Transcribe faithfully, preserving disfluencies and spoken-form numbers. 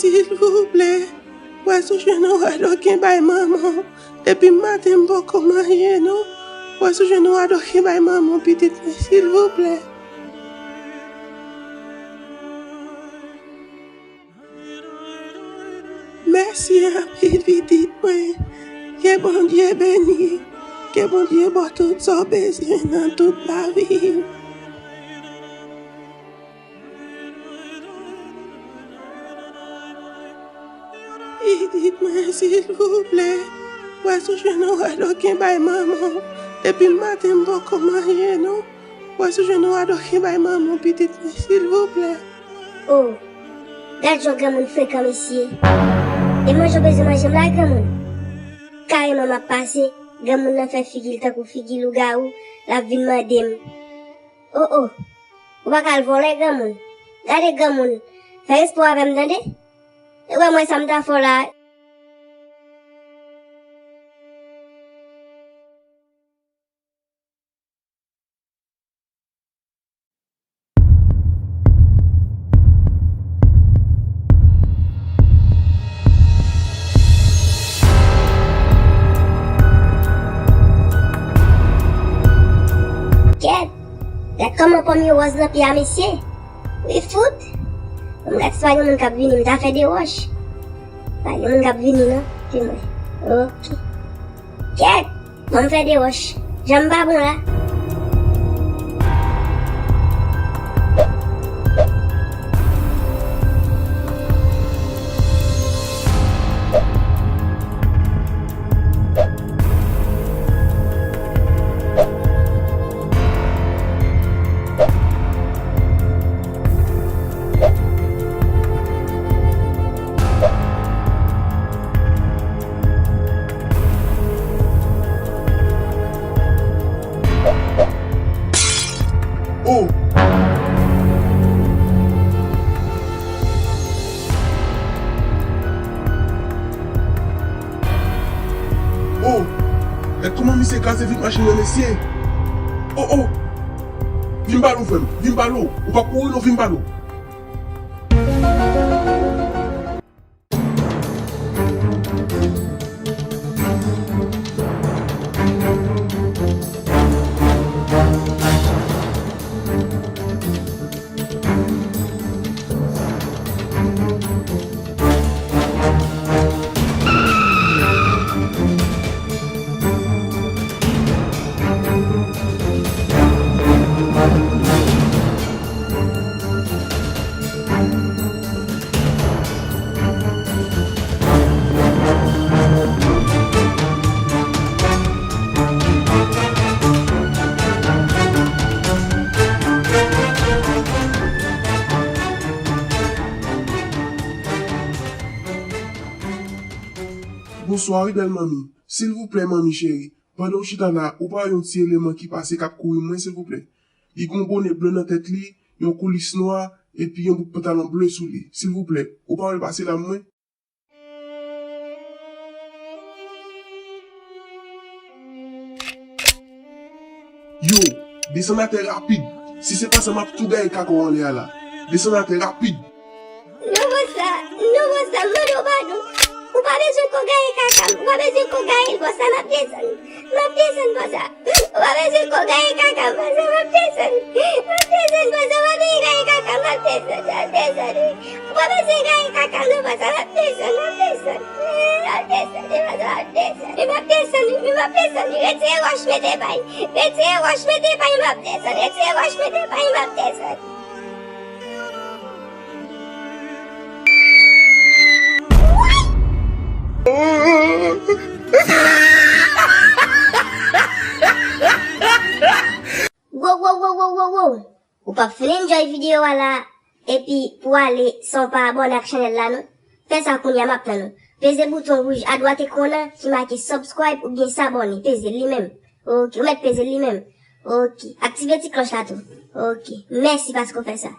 Silvouplè, w a sou jwenn yon radoken bay manman w. Depi maten m poko manje non. W a sou jwenn yon radoken bay manman w, pitit mwen, silvouplè. Mèsi anpil, pitit mwen. Ke Bondye beni w. Ke Bondye ba w tout sa w bezwen nan tout lavi w. Pitit mwen, silvouplè. W a sou jwenn yon radoken bay manman w. Depi maten m poko manje non. W a sou jwenn yon radoken bay manman w, pitit mwen, silvouplè. O, gad jan granmoun frekan, mesye. E manje w bezwen manje m la, granmoun. Kareman m ap pase, granmoun nan fè figi l tankou figi lougawou, l ap vin mande m. O, o, ou pa ka al vòlè, granmoun. Gade, granmoun, fè respè w avè m, tande. E wè mwen sa m ta fè w la. Kèt! Gad kòman pòm yo wòz nan pye a, mesye! Wi fout! Bon, m gad si pa gen moun k ap vini, m ta fè de wòch. Pa gen moun k ap vini non, di mwen. Oke. Kèt! Ban m fè de wòch. Jan m pa bon la. O! O! Gad kòman misye kraze vit machin nan, mesye! O, o! Vin pale w, frè m, vin pale w! Ou p ap kouri non, vin pale w! Bonswa wi, bèl manmi. Silvouplè, manmi cheri, pandan w chita la, ou pa wè yon ti eleman ki pase k ap kouri mwen, silvouplè? Li gen yon bonè ble nan tèt li, yon koulis nwa, epi yon bout pantalon ble sou li. Silvouplè, ou pa wè l pase la mwen? Yo, desann atè rapid. Si se pa sa, m ap tou gaye kaka w anlè a la. Desann atè rapid. Non, bòs la, non, bòs la, m mande w padon. Ou pa bezwen ko gaye kaka m, ou pa bezwen ko gaye l, bòs la, m ap desann. M ap desann, bòs la. Ou pa bezwen ko gaye kaka m, bòs la, m ap desann. M ap desann, bòs la, ou pa bezwen gaye kaka m, m ap desann, m ap desann. Ou pa bezwen gaye kaka m non, bòs la, m ap desann, m ap desann. M ap desann, bòs la, m ap desann. M ap desann, m ap desann. Retire wòch, mete pay. Retire wòch, mete pay, m ap desann. Retire wòch, mete pay, m ap desann. Wow, wow, wow, wow, wow, wow. Ou p ap fin enjoy videyo a la, epi pou ale san w pa abòne ak chanèl la non. Fè sa kounye a, m ap tann ou. Peze bouton wouj adwat ekran an ki make subscribe oubyen s'abonner. Peze l li menm. Oke, ou mèt peze l li menm. Oke, aktive ti klòch la tou. Oke, mèsi paske w fè sa.